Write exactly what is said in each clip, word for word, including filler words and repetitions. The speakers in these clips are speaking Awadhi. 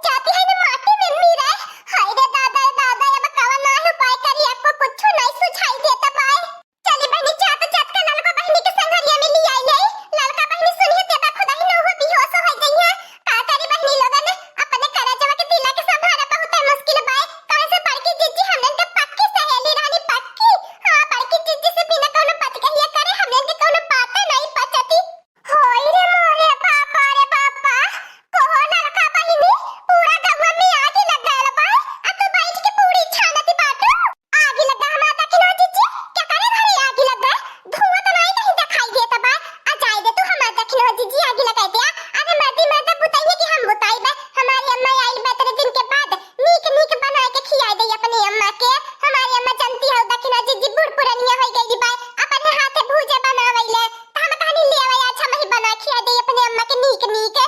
जाती है ना माटी में मिले। हाय रे दादा, दादा, अब कवन ना उपाय करी, आपको कुछ नहीं सुझाई देता बाय। चली बहिनी, जात जात का ललका बहिनी के संघरिया में लियाई ले। ललका बहिनी सुनिए ते बा खुदा ही नौहो बेहोश हो जइहे। का करी बहिनी लोगन, अपने करजवा के तिला के संभारा बहुत है मुश्किल बाय। काहे से बड़की जिज्जी हमन के पक्की सहेली रहनी, पक्की। हाँ, बड़की जिज्जी से बिना कौनो बतकहिया करे हमन के कौनो बात नहीं पचती। होई रे मोरे बापा रे बापा, कोहो ललका बहिनी, पूरा गौवा में आगी लग गयल बा, आ तू बैठ के पूरी छानत बाटू। आगी लगा हमार दखिना जिज्जी, केकरे घरे आगी लगा? धुआं तो नहीं कहीं दिखाई देत बा। आ जाए दे तू हमार दखिना जिज्जी, आगी लगाई दे। अरे मर्दी मर्दा बुताइए कि हम बुताई बा। हमारी अम्मा आई बा इतने दिन के बाद, नीक नीक बना के खिया दे अपनी अम्मा के। हमारी अम्मा जानती हो दखिना जिज्जी बूढ़ पुरनिया हो गई बा, अपने हाथे भूजे बनावैले। त हम कहनी ले आवे, अच्छा मही बना खिया दे अपने अम्मा के नीक नीक।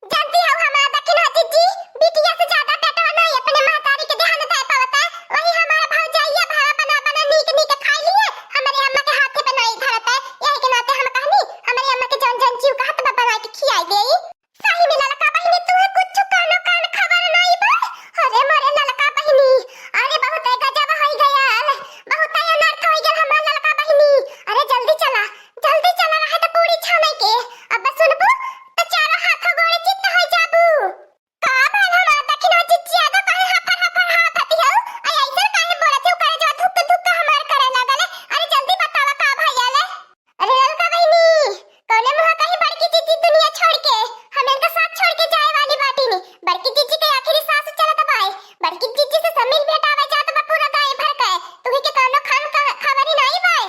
जानती हो हमार दखिना जिज्जी, बिटिया से ज्यादा बेटवा नहीं अपने महतारी के ध्यान दे पावता। वही हमारा भौजाइया भावा बना बना नीक नीक खाई लिए, हमारे अम्मा के हाथे बनाई धरता। यही के नाते हम कहनी, हमारे अम्मा के जौन जौन जीव कहत बा बना के खियाई देई। सही में ललका बहिनी, तू कुछ कानो कान खबर नहीं बा। अरे मोरे ललका बहिनी, अरे बहुत गजब होई गयल, बहुत अनर्थ होई गयल हमार ललका बहिनी। अरे जल्दी चला, जल्दी चला, रहे तो पूरी छाने के। अब सुनबू तो चारों हाथ गोड़े चित्त हो जाबू। का भल हमार दखिना जिज्जी, ज्यादा काहे हफर हफर हाथ हती हो? अरे ऐसन काहे बोलत हो, करे जो धुक धुक हमार करे लागल। अरे जल्दी बतावा का भैया ले। अरे ललका बहिनी, कौने मुँह कहीं बड़की जिज्जी दुनिया छोड़ के, हम इनका साथ छोड़ के जाए वाली बाटी नी। बड़की जिज्जी के आखिरी सांस चलत बाए। बड़की जिज्जी से सब मिल भेंटावे जात बा पूरा गाँव भर के। तुही के कौनो खान का खबरी नहीं बाए।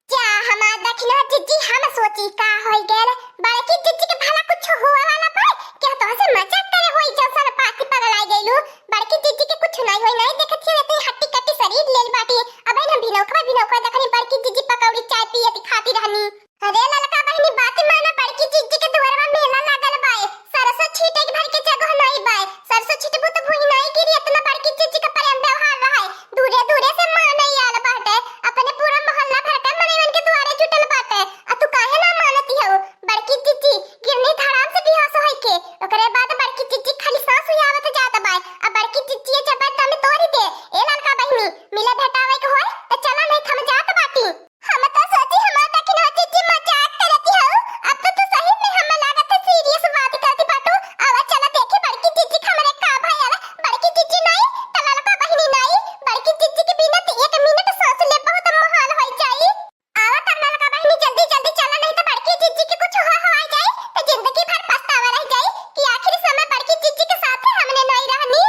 जा हमार दखिना जिज्जी, हम सोची का होई गयल। बड़की जिज्जी के भला कुछ हुआ वाला बाए? क्या तोहसे मजाक करे होई जौसन पाती पगलाई गइलू? बड़की जिज्जी के कुछ नहीं होई, नहीं देखत हिया इतनी हट्टी कट्टी शरीर लेल बाटी। अबे हम भिनौखवा भिनौखवा देखनी बड़की जिज्जी पकौड़ी चाय पियती खाती रहनी। अरे ललका बहिनी बात माना, बड़की जिज्जी के दुआरवा मेला लागल बाए, सरसों छीटे के भर के जगह नहीं बाए, सरसों छीटबू तो भुइँ नहीं गिरी, इतना बड़की जिज्जी का प्रेम व्यवहार रहे, दूरे दूरे से माने आल बाटे, अपने पूरा मोहल्ला भर के मनई उनके दुआरे जुटल बाटे, आ तू काहे ना मानती हो? बड़की जिज्जी गिरनी धड़ाम से बेहोश होई के, ओकरे बाद बड़की जिज्जी खाली सांस ही आवत जात बाए, आ बड़की जिज्जी ये जबर दम तोड़ दे। ए ललका बहिनी, मिले भेटावे के होए त चला, नहीं थम जात बाटी। हम तो सोची हमार दखिना जिज्जी मजाक करती हो, अब तो तू सही में हमें लागत है सीरियस बात करती बाटू। आवा चला देखी बड़की जिज्जी के हमरे का भयल। बड़की जिज्जी नहीं त ललका बहिनी नहीं, बड़की जिज्जी के बिना तो एक मिनट सांस ले बहुत मोहाल होई जाई। आवा त ललका बहिनी जल्दी जल्दी चला, नहीं तो बड़की जिज्जी के कुछ हुआ हुआ जाई तो जिंदगी भर पछतावा रह जाई कि आखिरी समय बड़की जिज्जी के साथ हमने नहीं रहनी।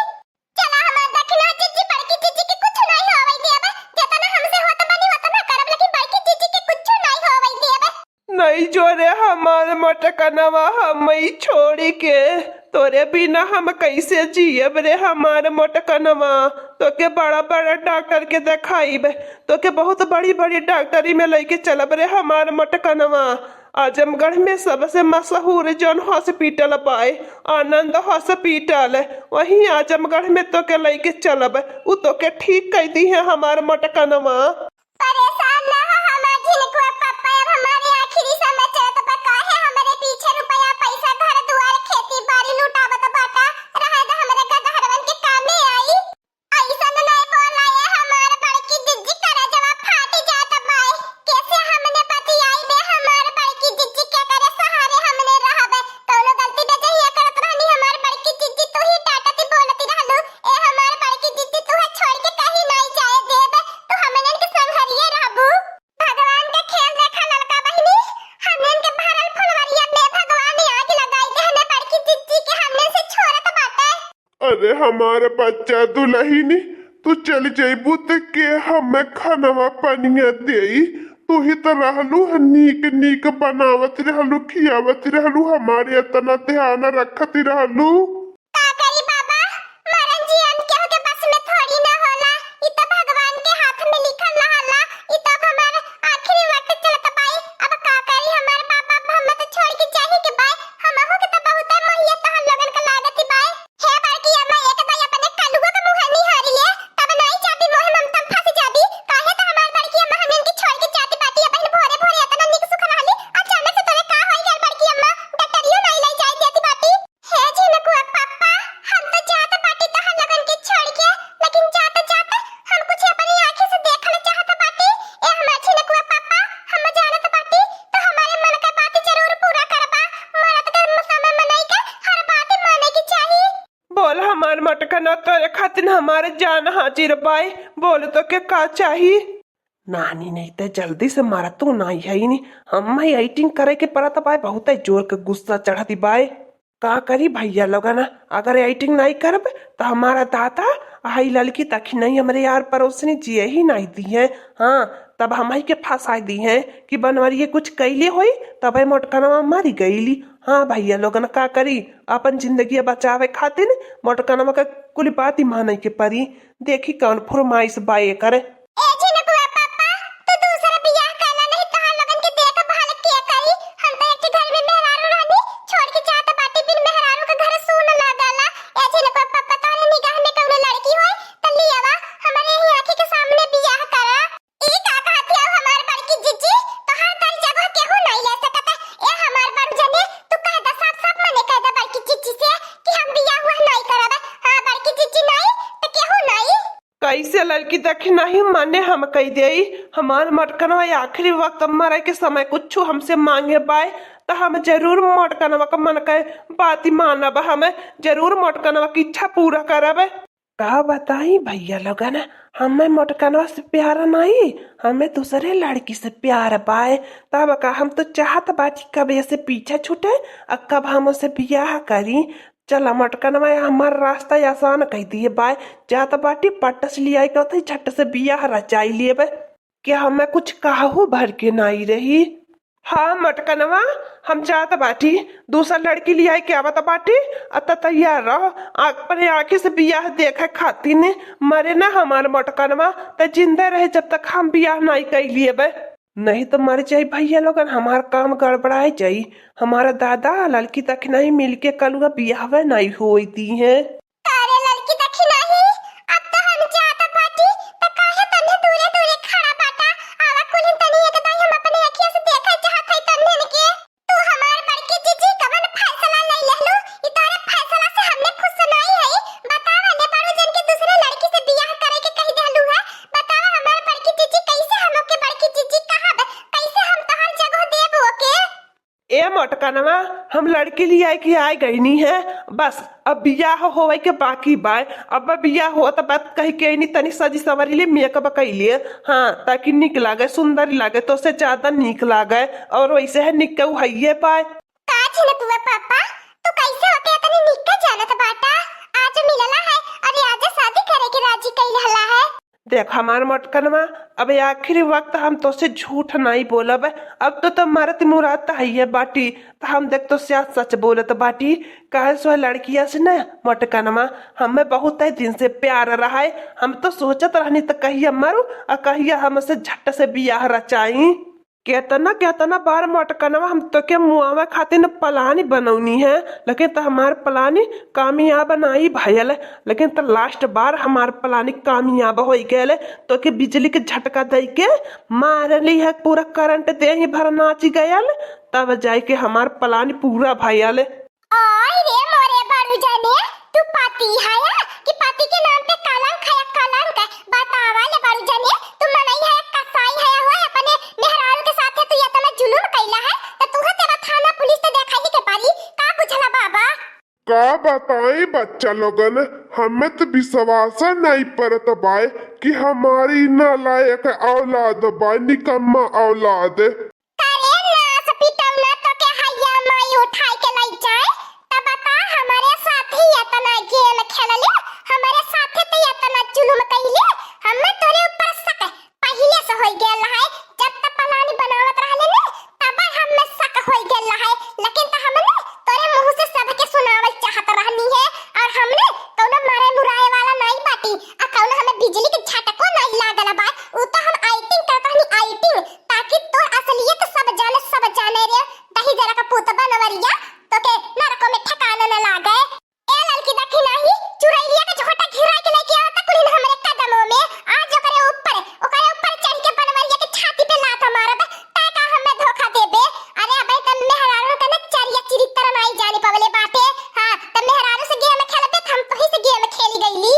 चला हमार दखिना जिज्जी, बड़की जिज्जी के कुछ नहीं होवै देब, जेतना हमसे होत बनी ओतना करब, लेकिन बड़की जिज्जी के कुछ नहीं होवै देब। नहीं जो रे हमार मोटकनवा, हमई छोड़ी के तोरे बिना हम कैसे जियब रे हमार मोटकनवा। तोके बड़ा बड़ा डॉक्टर के देखाइब, तोके बहुत बड़ी बड़ी डॉक्टरी में लेके चलब रे हमार मोटकनवा। आजमगढ़ में सबसे मशहूर जौन हॉस्पिटल बाय, आनंद हॉस्पिटल, वहीं आजमगढ़ में तोके लइके चलब, उ तोके ठीक कइ दिहे हमार मोटकनवा। परेशान ना हो हमार झिनकुआ पप्पा, अब हमारे आखिरी समय चलत बा, काहे हमरे पीछे रुपया, पैसा, घर दुआर, खेती बाड़ी लुटावत बाटा, रहे द हमरे गदहरवन के कामे आई। अइसन नहीं बोला ये हमार बड़की जिज्जी, करजवा फाट जात बाय। कैसे हमने बतियाई बे हमार बड़की जिज्जी, के करे सहारे हमने रहबे? कौनो गलती बेजहिया करत रहनी हमार बड़की जिज्जी, तू ही डांटती बोलती रहलू। ए हमार बड़की जिज्जी, तू है छोड़ के कहीं नहीं जाए देबे, तू हमनन के संघरिए रहबू। भगवान के खेल देखा ललका बहिनी, हमनन के भरल फुलवरिया में भगवान आग लगाई देहने बड़की जिज्जी के हमनन से छोड़त बाटे। अरे हमार बच्चा दुलहिनी, तू चल जइबू त के हमें खनवा पनिया देई? तू ही त रहलू ह, नीक नीक बनावत रहलू, खियावत रहलू, हमारे इतना ध्यान रखत रहलू। का करी बाबा, मरन जियन केहू के बस में थोड़ी ना होला, ई त भगवान के हाथ में लिखल रहला, ई त अब हमार आखिरी वक्त चलत बाई। अब का करी, हमार बाबा अब हमें त छोड़ के जाही के बाई, हमहू के त बहुते मोहियत तोहर लोगन के लागत बाई। हे बड़की अम्मा, एक दाई अपने कलुआ के मुँह निहारी ले, तब नाई जाबी मोह ममता में फंस जाबी। काहे त हमार बड़की अम्मा हमन के छोड़ के जाती बाटी, अबहिन भोरे भोरे इतना निक सुख रहली, अचानक से तोरे का होई गल बड़की अम्मा? डॉक्टरियो नाई ले जाए देती बाटी। हे झिनकुआ चल हमार मटकनवा, तोरे खातिर हमार जान हाजिर बाय। बोल, तोके का चाही? नानी, नहीं ते जल्दी से मारा, तू नाई है ही नहीं। हम ही acting करे के परत बाय, बहुत ही जोर के गुस्सा चढ़त बाय। का करी भैया लोगन, अगर acting नाई करब त हमारा दादा, आई लड़की तखी नहीं हमरे यार पड़ोसनी जिए ही नाई दी है। हाँ, तब हम ही के फंसाई दी है कि बनवरिये कुछ कैले होई, तबे मोटकनवा मरी गईली। हाँ भैया लोगन, का करी, अपन जिंदगी बचावे खातिर मोटकनवा के कुल बात ही माने के परी। देखी कौन फरमाइश बाय करे। ए झिनकुआ पापा, तू दूसरा बियाह कइला नहीं, तोहार लोगन के देखभाल के करी? हम तो एक घर में मेहरारू रहनी, छोड़ के जात बाटी बिन मेहरारू के घर सून लागला। ए झिनकुआ पापा, तोहरे निगाह में कौनो लड़की होई त लियावा, हमरे ही आँखी के सामने बियाह करा। ई का कहत हऊ हमार बड़की जीजी, तोहार दर जगह केहू नहीं ले सकत। ए हमार बड़ जने, तू कह द, साफ साफ मने कह द बड़की जीजी से कि हम बियाह हुआ नहीं करब। हाँ बड़की जीजी नहीं त केहू नहीं। कैसे लड़की देखी नहीं माने हम कह देई। हमार मटकनवा आखिरी वक्त मरे के समय कुछ हमसे मांगे बाय, त हम जरूर मटकनवा का मन के बात मानब, हम जरूर मटकनवा की इच्छा पूरा करब। का बताई भैया लोगन, हमें मोटकनवा से प्यार नाई, हमें दूसरे लड़की से प्यार बाय। तब का हम तो चाहत बाटी कब ऐसे पीछे छूटे, और कब हम उसे बियाह करी। चला मोटकनवा, हमार रास्ता आसान कह दिए बाय। जात बाटी पट्ट से लियाई के उतई झट से बियाह रचाई लेबे। क्या हमें कुछ काहू भर के नाई रही? हाँ मोटकनवा, हम जात बाटी, दूसर लड़की लियाई के आवत बाटी, अ त तैयार रहो, अपने आँखी से बियाह देखे खातिर। मरे ना हमार मोटकनवा, त जिंदा रहे जब तक हम बियाह नाई कई लिएबे। नहीं त मर जाई भैया लोगन, हमार काम गड़बड़ाए जाई। हमारा दादा लड़की तक नहीं मिल के कलुआ बियाहवे नाई होई दी है। अरे लड़की देखी नाही, अब तो हम जात बाटी, त काहे तन्ने दूरे दूरे खड़ा बाटा? आवा कुलिन तनी एक दाई हम अपने अखिया से देखे चाहत हई तन्ने के। तू हमार बड़की जीजी कवन फैसला ले लेहलू? ई तोरे फैसला से हमने खुश नाई हई। बतावा ले बड़ू जन के दूसरे लड़की से बियाह करे के कह देहलू है। बतावा हमार बड़की जीजी कैसे हम ओके बड़की जीजी कहब? कैसे हम तोहार जगह देब ओके? ए मोटकनवा, हम लड़की लियाई के आए गईनी है, बस अब बियाह होवे के बाकी बाय। अब बियाह होत बात कह के आईनी, तनी सजी सवरी ले, मेकअप कई लिए, हाँ, ताकि निक लागे, सुंदर लागे, तो से ज्यादा निक लागे। और वैसे है निक के हइये बाय। का झिनकुआ पापा, तू कैसे होके इतनी निक के जानत बाटा? आज मिलला है, अरे आज शादी करे के राजी कई रहला है। देख हमार मोटकनवा, अब आखिरी वक्त हम तोसे झूठ नाई बोलब। अब तो, तो मरत मुराद त हइये बाटी, त हम देख तोसे आज सच बोलत बाटी। काहे सो लड़किया से न मोटकनवा, हमें बहुत ही दिन से प्यार रहा है। हम तो सोचत रहनी त कहिया मरू आ कहिया हमसे झट से बियाह रचाई। केतना केतना बार मोटकनवा हम तोके मुआवे खातिर प्लान बनौनी है, लेकिन त हमार प्लान कामयाब नाई भयल। लेकिन त लास्ट बार हमार प्लान कामयाब होइ गयल। तोके बिजली के झटका दई के मारली है, पूरा करंट देही भर नाच गयल, तब जाइके हमार प्लान पूरा भयल। ओय रे मोरे बड़ू जने, तू पति हया कि पति के नाम पे कलंक है, कलंक। बतावा ले बड़ू जने, तू मनई है, कसाई है, हो अपने मेहरारू के साथे तू इतना जुलुम कैला है, त तू हते बा थाना पुलिस त देखाई के पारी, का बुझला बाबा? का बताई बच्चा लोगन, हमें त विश्वास नहीं परत बाय कि हमारी नालायक औलाद बाय, निकम्मा औलाद। करे नास पिटौना, तोके हैया माई उठाई के लई जाए, त बता हमरे साथे इतना गेम खेलले, हमरे साथे त इतना जुलुम कइले, हमें तोरे ऊपर शक पहिले से होई गेल रहे। जब त प्लान बनावत रहले ने, तब हमें शक होई गेल रहे, लेकिन त हमने तोरे मुंह से सबके सुनावल चाहत रहनी है, और हमने कौनो मारे मुराए वाला नाई बाटी, आ कौनो हमें बिजली के झटको नाई लागल बा, उ त हम acting करत रहनी, acting। ताकि तोर असलियत सब जाने, सब जाने रे दही जरा का पूत बनवरिया, तोके नरको में ठिकाना न लागे। ए लड़की देखी नाही, चुरैलिया के झोटा घिरा के लेके आवता कुलिन हमरे कदमों में। आज ओकरे ऊपर, ओकरे ऊपर चढ़ के बनवरिया के छाती पे लात मारब, तै का हमें धोखा देबे? अरे अबे त मेहरारू के न चरिया चरित्र नाई जानी पवले बाटे। हाँ, त मेहरारू से गेम खेलबे, त हम तोही से गेम खेली गईली।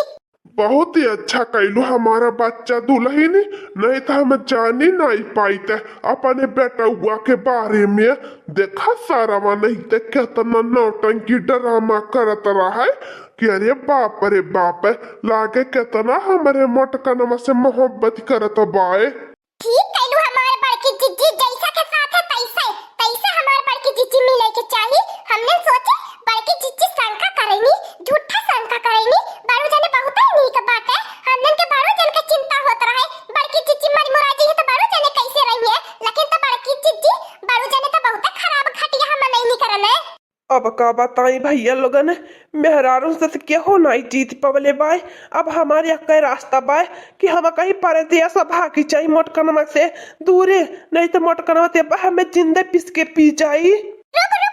बहुत ही अच्छा कैलू हमारा बच्चा दुल्हन, नहीं त हम जानी नहीं पाइत अपने बेटउआ के बारे में। देखा सारावा नहीं त केतना नौटंकी ड्रामा करत रहा है। कि अरे बाप रे बाप, लागे केतना हमरे मोटकनवा से मोहब्बत करत बाए। ठीक कैलू हमार बड़की जिज्जी, जैसा के साथ है तैसे, तैसे हमार बड़की जिज्जी मिले के चाही। हमने सोचे बड़की जिज्जी शंका करेनी, झूठा शंका करेनी। बड़ू जने बहुत ही नीक बाटे, हमने के बड़ू जन के चिंता होत रहे, बड़की जिज्जी मजमुरा जी है तो बड़ू जने कैसे रही है, लेकिन तो बड़की जिज्जी बड़ू जने तो बहुत खराब घटिया हम नहीं करने। अब का बताई भैया लोगन, मेहरारू से त केहू नाई जीत पवले बाय। अब हमारे अक्के रास्ता बाय कि हम कहीं परदेस भागी जाई मोटकनवा से दूरे, नहीं तो मोटकनवा ते बा हमें जिंदे पीस के पी जाई। रुक, रुक,